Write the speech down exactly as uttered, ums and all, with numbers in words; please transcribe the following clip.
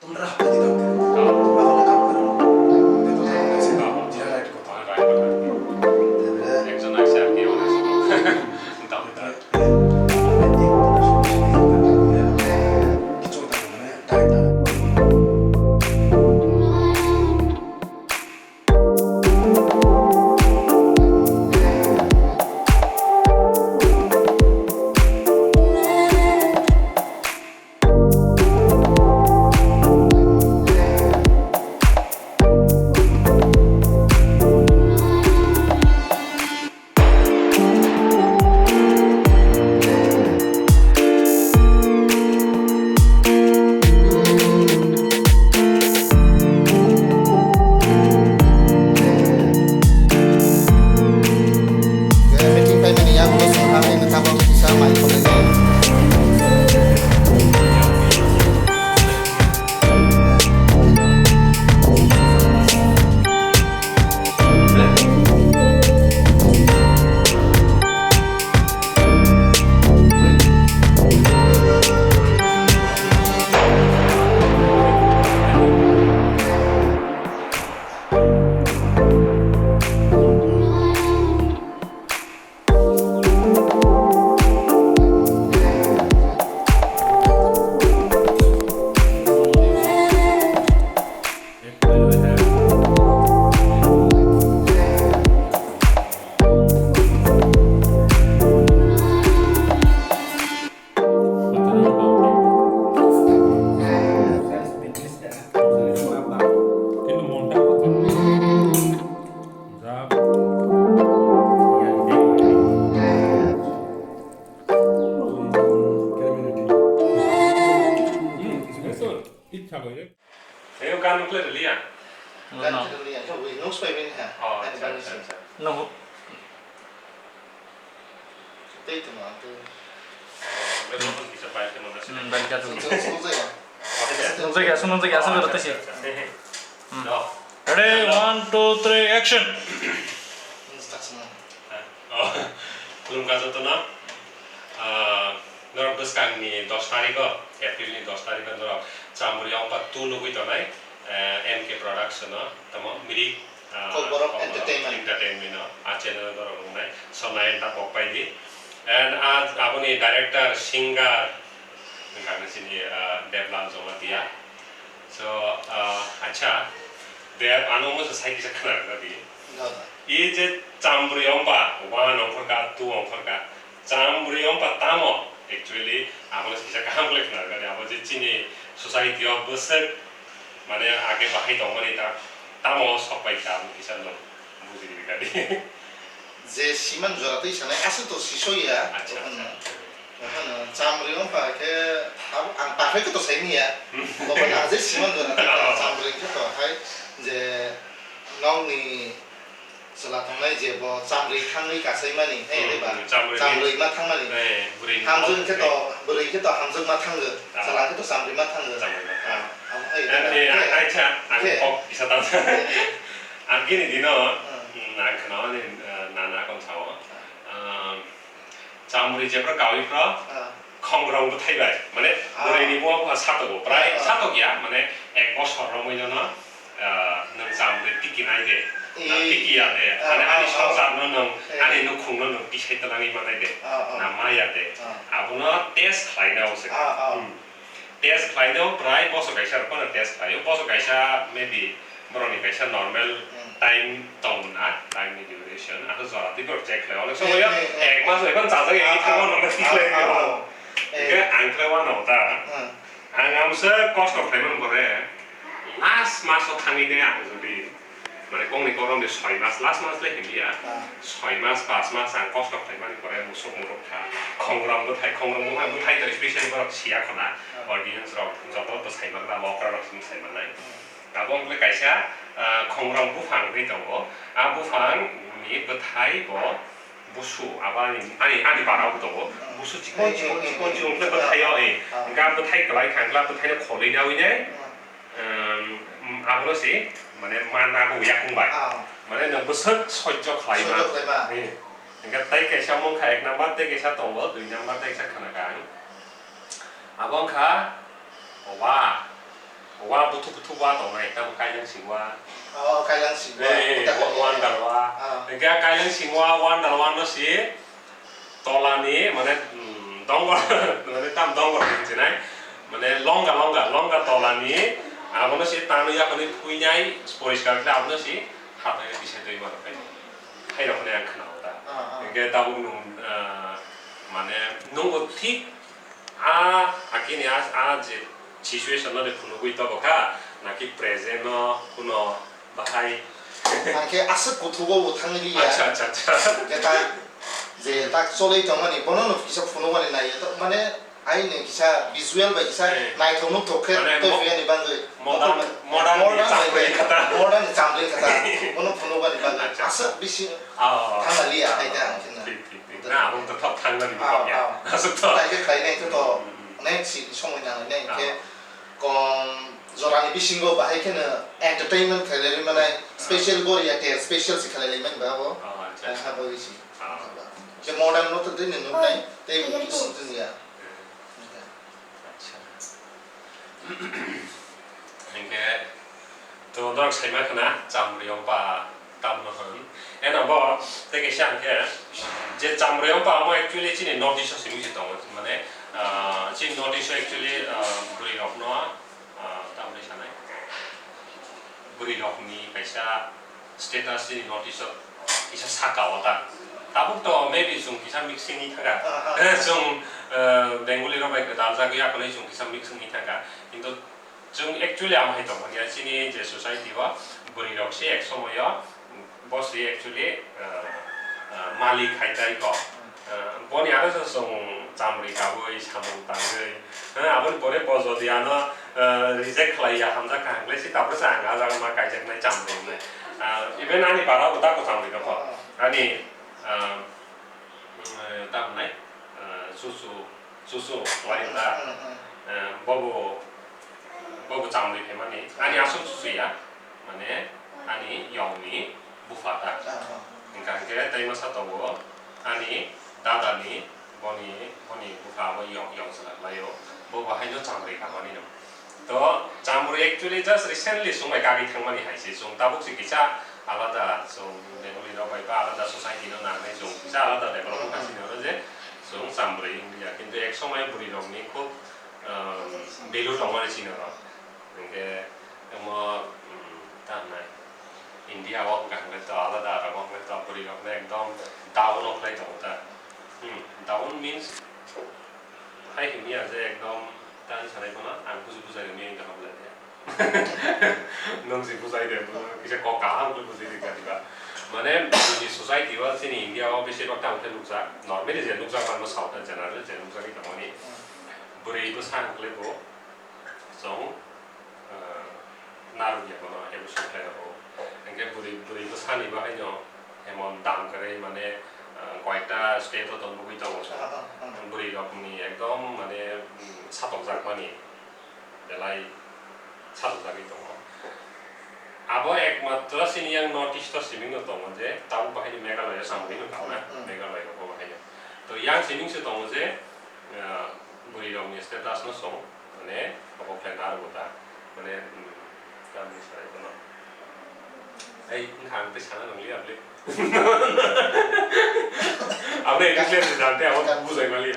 তোমরা হাতে দিতাম কেন? বাবা কাম করো। দেখো, কাম করছে। হ্যাঁ, হ্যাঁ। জিরা রাইট কথা। হ্যাঁ, রাইট কথা। তারপরে একজন আছে আর কি, অনেক সুন্দর। দাম তার। কিছু কথা মানে, ডাইরেক্ট না। Meeting paimani yagulo songha, ang tabok kisa mai kholai. Tei o gan wngkhle rwliya? Gan wngkhle rwliya, wngkhe wi nung swbai bini ha. Oh, ani bagwi se. Tei tongma ang tei. Oh, be bo kisa bai khe mona se. Hmm, bai khe. Sung, sung, sung, sung, sung. Nungjak ya, aswk nungjak ya, aswk rw twi se. Ready, one, two, three, action. Nung tak sung. Oh, khulumkha jotono. Ah, norok bwskangni dos tarikh o, April ni dos tarikh o norok Chambri Yongpa two nugwi tongnai, eh, M K Production o, tamo Mirik, ah, Kokborok Kokborok Entertainment. Entertainment o, a channel o norok nuknai, Sonai Enta Kokpai di. And a, aboni director, singer, wngkha chini, ah, Deblal Jamatia. So, ah, acha, Deb, ano omo se sai kisa khna rwna di. Dada. I je Chambri Yongpa, one ongkhorka, two ongkhorka. Chambri Yongpa tamo, actually, abono kisa kaham khlai khna rwkha de, abo je chini society o bwswk, mane, age bahai tongmani ta, tamo sok pai kha, abo kisa no buji rwkha de. Je siman jora twi sanai, aswk to siso ya, acha, okhorno, acha. Okhorno Chambri Yongpa khe, abo ang perfect to sai manya, obo na je siman jora twi Chambri khe to hai, je nokni Chwla tongnai je bo chamrwi thangwi kasaimani, eh, hmm, eba, hmm, chamrwi chamrwi ma thangmani. Eh, bwrwi hamjwk khe to, bwrwi khe to hamjwk ma thango, ah, chwla khe to chamrwi ma thango. Chamrwi ma thango. Ah, abo hai, eh, eh, eh, acha, ang khe kok kisa ta. Eh, eh. Ang gini dino, hmm, hmm, ang khnaani, eh, nana kon sao. Ah. Ah, Chamrwi jephru kawi phru, ah, khongrong bwthai bai, mane, ah, bwrwini buma bupha satok o, prai, ah, ah, satok ya, mane ek bosor romwi nono, ah, nwng chamrwi tiki nai de, na, eh, tiki ya de, ah, mane ani, ah, ah, songsar no nwng, eh, ani nukhung no nwng tisai twlangwi manai de, ah, ah, na ma ya de, ah, abono test khlai na o se. Ah, ah. Hmm. Test khlaino prai boso kaisa rok phano test khlaio. Boso kaisa maybe borokni kaisa normal, hmm, time tongo na, time ni duration. Aswk jora twi borok check khlaio. Onek somoyo, eh, eh, eh, ek mas bai phano chajak ya, ah, thango ah, nokna thik khlai ah, ah. Eh. Hingke ang khlai wano ta. Hmm. Ang amsa kosto khlaimani pore last maso thangwi de ang jodi Mane kongni kokrokni soi mas, last mas le hinliya. Ah. Soi mas, pas mas ang kosto khlaimani pore musuk muruk kha. Khongrong bwthai, khongrong bwthai, bwthai to specially borok siya khona. Ah. Audience rok joto bwsai magla, okra rok se bwsai manai. Hmm. Abo wngkha kaisa, ah, khongrong buphang hinwi tongo. A buphang ni bwthai bo busu, abo ani, ani, ani bara bo tongo. Hmm. Busu chikon, eh, chikon, eh, chikon, eh, chikon khe bwthai o, eh. Ah. Hingkhe a bwthai kwlai kha, hingkhe a bwthai no kholwi nawi nai. Hmm. Ehm, abono se, mane, ma nago yakung bai. Ah. Mane, nwng bwswk sojjo khlai ma. Sojjo khlai ma. Hmm. Hingkhe tei kaisa mung kha ek number, tei kaisa tongo dui number, tei kaisa khna kha ang. Abo wngkha wa. Wa buthu buthu wa tongnai, tamo kailang sing wa. Oh, kailang sing wa. Eh, wa-, wonder wa. Ah. Hingke kailang sing wa, wonder wa no si tola ni, mane, mm, dongor, mane tam dongor hinsinai. Mane longa, longa, longa tola ni, abono si tano yakoni phuinai, poriskar khe abono si hatai bisa twi mano kai. Hai rok ne ang khna o ta. Ah, ah. Hingke tabuk nung, ah, mane nung o thik A, hakini a, a je situation no de phunugwi tobo kha, naki present no kuno bahai. Hingke aswk kuthugo bo thangli ya. Acha, acha, acha. Hingke ta je tak cholwi tongmani, bono no kisa phunugani nai ya. To, mane, aini kisa visual bai kisa Eh. naithok nuk thok khe Mane tei mo-, phiyani bagwi. modern, Mokol modern modern ni bai chamling khe, kata. modern ni chamling kata. Bono phunugani bagwi. Acha, acha. Aswk bisi Ah, thangli ya, ah, hai ta ang khe na. thik, thik. Na, abo wngkha thok thangmani Ah, bwkha ya. ah. Aswk thok. Tei khe khainai khe to Hmm. onek si somoi nangnai, hingkhe Ah. kom jorani bisingo bahai kheno entertainment khailai manai, Ah. special gori ya, ter special si khailai mani ba abo. Ah, acha, acha. Hai, ha, bai si. Ah. Khe modern no to dini nuknai, tei Ah. bisingo ya. Hmm. Acha. Hingke, to norok saima khna, chamri wngpa tamno hwn. Eno bo, tei kaisa hingke, je chamri wngpa amo actually chini North East o simi se tongo. Mane, ah, chini North East o actually, ah, bwrwi rokno, ah, tamni sanai. Bwrwi rokni kaisa status chini North East o kisa saka o ta. Tabuk to maybe chwng kisa mixing ni thangkha. Ah, ah, Eh, ah. Chwng, eh, Bengali rok bai gwdal jagwi akonwi chwng kisa mixing ni thangkha. Kintu chwng actually amo hai tongmani ya, chini je society o bwrwi rok se ek somoyo bo se actually, eh, eh, malik hai tai ko. Eh, boni aro se chwng chamri kabwi samung tangwi, eh, aboni pore bo jodi ano, eh, reject khlai ya, hamjak kha hwnglai se, tapore se ang ah jaga ma kaijaknai chamri wngnai. Ah, even ani para bo tako chamri rok kho. Ani, ah, eh, tamo nai, eh, chuchu, chuchu khlai da. Hmm, hmm, hmm. Eh, bobo, bobo chamri phaimani. Ani aswk chuchu ya. Mane, ani yongni bupha ta. Ah, ah. Hingka hingke tei masa tongo, ani dadani, boni, boni bupha abo yong, yong chwla khlaio. Bo bahaino chamri kamani no. To, chamri actually just recently chwng bai kagwi thangmani hai se. Chwng tabuk se kisa alada, chwng Bengali rok bai ba alada society no nangnai chwng kisa alada development Hmm. kasi horo je chwng chamri wngya. Kintu ek somoy bwrwi rokni khub, um, value tongmani chini rok. Hingke omo, um, ta hwnai India o hwnka hwnkhe to alada, aro hwnka hwnkhe to bwrwi rok no ekdom down o khlai tongo ta. Hmm, down means hai hwnmya je ekdom ta hwnwi sanai phano ang buji bujai rwmani kaham lai ya. Nwng si bujai de, kisa kok kaham khe bujai rwkha diba. Mane chini society o, chini India o besibak ta hwnkhe nukjak, normally je nukjak manmo South o generally je nukjagwi tongmani. Bwrwi bwsa hwnkhe bo chwng, ah, narwkya bono abortion khlai rwo. Hwnkhe bwrwi, bwrwi bwsani bahaino emon dam kwrwi mane, ah, koyekta state o to nugwi tongo. Ah, ah, ah. Bwrwi rokni ekdom mane, mm, satokjakmani belai satokjagwi tongo. Abo ekmatro chini yang North East o siming no tongo je tabuk bahaino Meghalaya samung hino tamo na, Hmm, hmm. Meghalaya rok bahaino. To yang siming se tongo je, ah, bwrwi rokni status no song, mane obo khlai narwgo ta, mane, um, tamni sarai bono. Ei, wngkha ang tei sana nangli abli. Abli English le jante abo bujai mali.